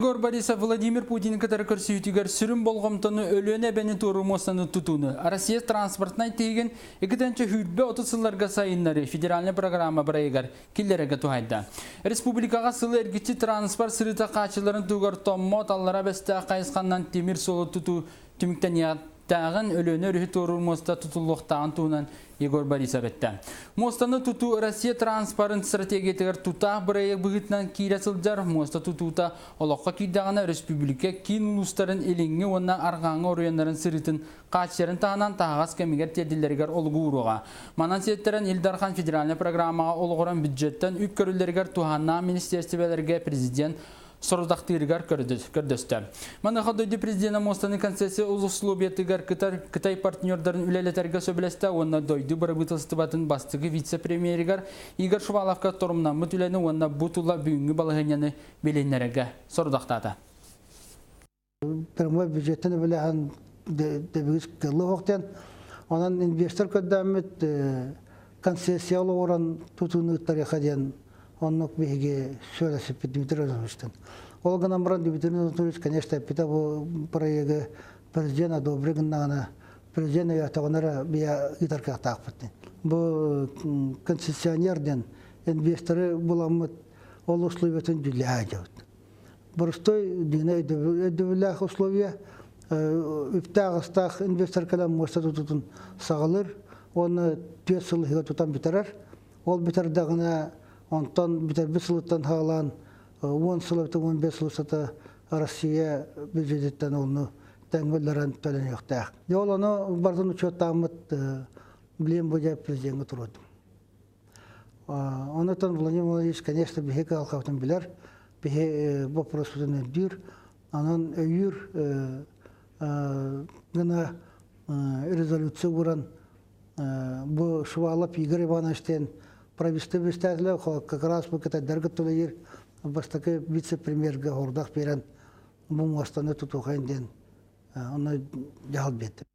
Егор Борисов Владимир Путин кытары көрсүһүүтүгэр сүрүн болҕомтону Өлүөнэ эбэни туоруур муостаны тутууну, Россия транспортнай тиһигин 2030 сылларга сайыннарыы федеральнай программа бырайыгар киллэрэргэ туһайда. Республикаҕа сылы эргиччи транспорт сырыыта хааччыларын туһугар Томмот, Аллара Бэстээх хайысханнан тимир суолу тутуу түмүктэниэхтээҕин, Өлүөнэ өрүһү туоруур муоста тутуллуохтааҕын туһунан Егор Борисов эттэ. Муостаны тутуу Россия транспорын стратегиятыгар тутаах бырайыак быһыытынан киирэ сылдьар. Муоста тутуута олоххо киирдэҕинэ өрөспүүбүлүкэ киин улуустарын илиҥҥи уонна арҕааҥҥы оройуоннарын сырыытын хааччыйарын таһынан таһаҕас кэмигэр тиэрдиллэригэр олугу ууруоҕа. Манан сиэттэрэн Ил Дархан федеральнай программаҕа олоҕуран бюджеттан үп көрүллэригэр туһааннаах министиэристибэлэргэ президент сорудахтыырыгар көрдөстө. Маныаха дойду президенэ муостаны концессия условиятыгар Кытай партнердарын үлэлэтэргэ сөбүлэстэ уонна дойду бырабыыталыстыбатын бастакы вице-премьеригэр Игорь Шуваловка торумнаммыт үлэни уонна бу тула бүгүҥҥү балаһыанньаны билиннэрэргэ сорудахтаата. Прямой бюджеттен үбүлэһэн дэбигис кыллы хоқтен. Онон инвестор көрдөммүт концессия олоҕуран тутууну ыттарыаха диэн оннук биһиги сүөлэсиппит Дмитрий Владимировичтан. Ол гынан баран Дмитрий Владимирович, конечно, эппитэ бу проегы президент одобрый гыннаҕына, президент өйөөтөҕүнэ эрэ бия ыытар кыахтаахпыт. Бу концессионер диэн инвесторы буламмыт ол условиятын дьүүллэһэ сылдьабыт. Боростой дьиҥэ өйдөбүллээх условия үптээх-астаах инвестор кэлэн муоста тутутун саҕалыыр уонна 4 сыл иһигэр тутан бүтэрэр. Ол бүтэрдэҕинэ онтон бүтэрбит сылыттан саҕалаан 10 сыл эбэтэр 15 сыл устата Россия бюджетиттэн ону тэҥҥэ төлөнүөхтээх. Дьэ ол ону барытын учуоттааммыт билиэн бу дьэ президеҥҥэ туруордум. Онтон Владимир Владимирович, конечно, биһи кыһалҕабытын билэр, биһи вопроспутун өйдүүр, онон өйүүр гына резолюция ууран бу Шувалов Игорь Иванович диэн правительство председателя как раз бу кытайдарга төлөйөр бастакы вице-премьергэ хордах берен бу муостаны тутуохайын диэн онно дьаһал биэрдим.